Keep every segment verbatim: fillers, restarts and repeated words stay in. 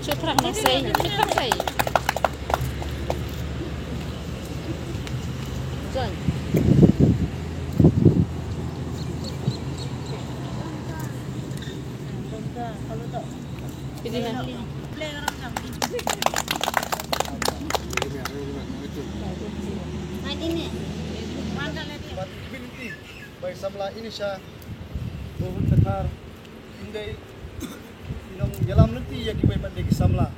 Chuprak na sei, chuprak sei. Join. Pili na. Bai samla ini sha Bohun Dkhar. Indai inong yalam nanti ya ki bai pat dei ki samla.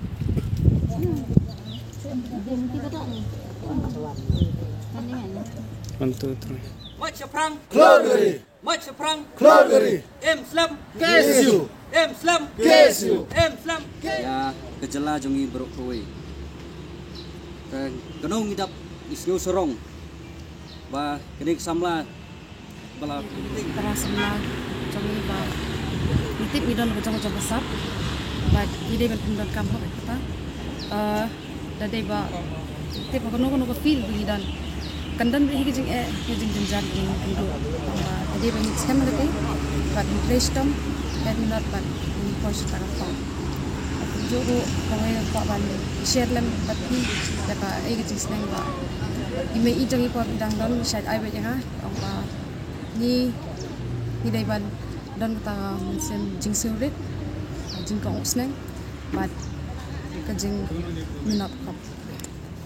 One, two, three. Mach Shaphrang. Khlor gari. Mach Shaphrang. Khlor gari. Em slem. K S U. Em slem. K S U. Em slem. Ya ka jylla jong ngi baroh kawei. Ka kano ngi dap ngi sngew sarong ba kane ka samla Bala. Para samla jong ngi ba ngi tip ngi don ka jong ka jong ka sap. Ba ngi dei ban pyndonkam hok kata. Eh, da dei ba tip ha kano kano ka field ba ngi don. Kan don ba hi ka jingeh, hi ka jingjynjar ba ngi kynduh. Ba da dei ba ngi skhem lade. Bad ngi trei shitom, bad ngi not bad ngi poi sha ka form. Jong ruh kawei kwah ban share lem bad phi da kaei ka jingsneng ba i mei i jong i por ba dang don, i shait ai beit ïa nga. Ong ba ngi, ngi dei ban don kata ka mynsiem jingsngewrit, jingkohnguh sneng bad ka jingminot khop.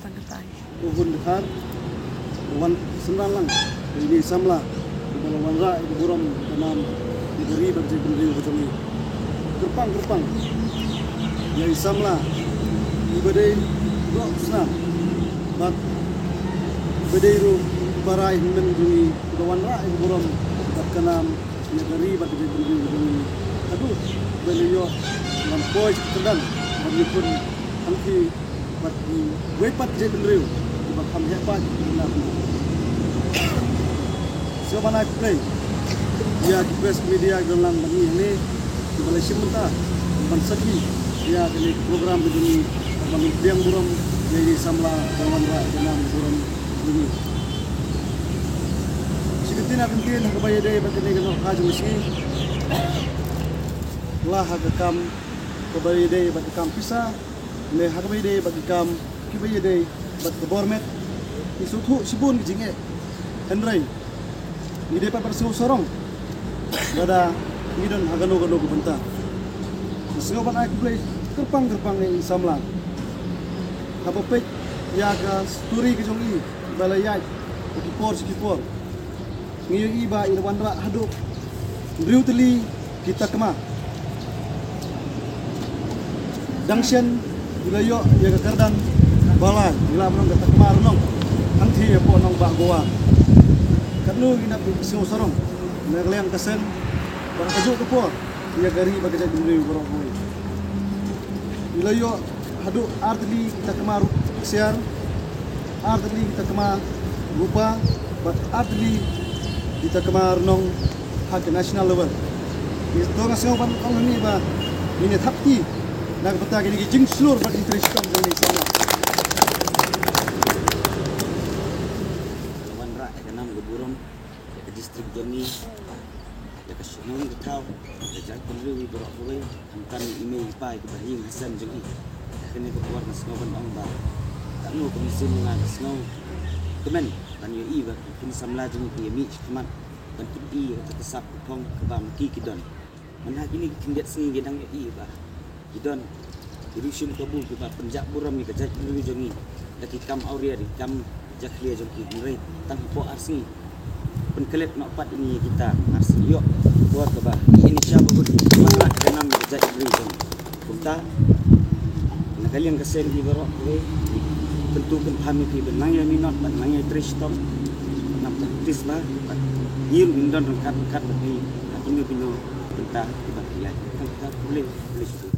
Tang kata. U Hun Dkhar u wan synran lang ïa ine i samla uba la wanrah ïa ka burom ka nam ïa ka ri bad ka jaitbynriew ka jong ngi. Kyrpang kyrpang ïa i samla iba dei doh snam bad iba dei ruh i para i hynmen jong ngi. Uba wanrah ïa ka burom bad ka nam ïa ka ri bad ka jaitbynriew jong ngi. Haduh ba la ïoh ban poi sha kyrdan ban ïakhun hangtei bad kiwei pat ki jaitbynriew kiba kham heh paid na pyrthei. Sngewbha ban ai khublei ïa ki press media ki don lang bad ngi hangne kiba la shim bynta ban sakhi ïa kane ka program ka jong ngi ban pdiang burom ïa i samla ba wanrah ïa ka nam burom. Shi kyntien ar kyntien ha kaba ïadei bad kane ka nohka jong ka sngi. La ha ka kam kaba ïadei bad ka kam pisa, ne ha kaba ïadei bad ka kam kiba ïadei bad ka bor met, ngi sngewthuh shibun ki jingeh. Hynrei ngi dei pat ban sngew sarong lada ngi don ha kano kano ka bynta. Ngi sngew ban ai khublei kyrpang kyrpang ïa i samla. Haba peit ïa ka story ka jong i ba la ïaid ha ki por sha ki por, ngi ïohi ba i la wanrah haduh hynriew tylli ki takma. Dang shen i la ïoh ïa ka kyrdan ba la, i la ban long ka takma rnong hangtei hapoh nongbah Goa. Katno ngi nap sngew sarong na ka liang ka seng bad ha kajuh ka por ïa ka ri bad ka jaitbynriew baroh kawei. I la ïoh haduh ar tylli ki takma ruh ksiar, ar tylli ki takma rupa bad ar tylli ki takma rnong ha ka national level. Ngi to nga sngew ban ong hangne ba ngin ïa thap kti na ka bynta kine ki jingshlur bad ki trei shitom jong ngi samla. jong ngi, ïa ka shnong ka thaw, ka jaitbynriew hi baroh kawei, khamtam ïa i mei i pa, ïa ki bahaïing hasem jong ngi. Kane ka por nga sngew ban ong ba katno ka mynsiem nga ka sngewkmen ban ïohi ba ki khun samla jong ngi ki ïa mih shakhmat ban pyni ïa kata ka sap ka phong kaba ma ki ki don. Mynta kine ki khyndiat sngi ngi dang ïohi ba ki don ki riew shim kabu kiba pynjah burom ïa ka jaitbynriew jong ngi da ki kam awria, ki kam jakhlia jong ki, hynrei tang hapoh ar sngi pynkhleh noh pat ïa ngi kita, ar sngi ïoh ka por kaba ngi ïa sha ba bud ka man la ka nam ïa ka jaitbynriew jong ngi. Kumta na ka liang ka seng hi baroh kawei, kyntu kynpham ïa phi ban nang ïa minot, ban nang ïa trei shitom, nang practice bha, bad ngi ruh ngin don ryngkat ryngkat bad phi ha kino kino bynta kiba phi ïaid. Tang kita, khublei, khublei shibun.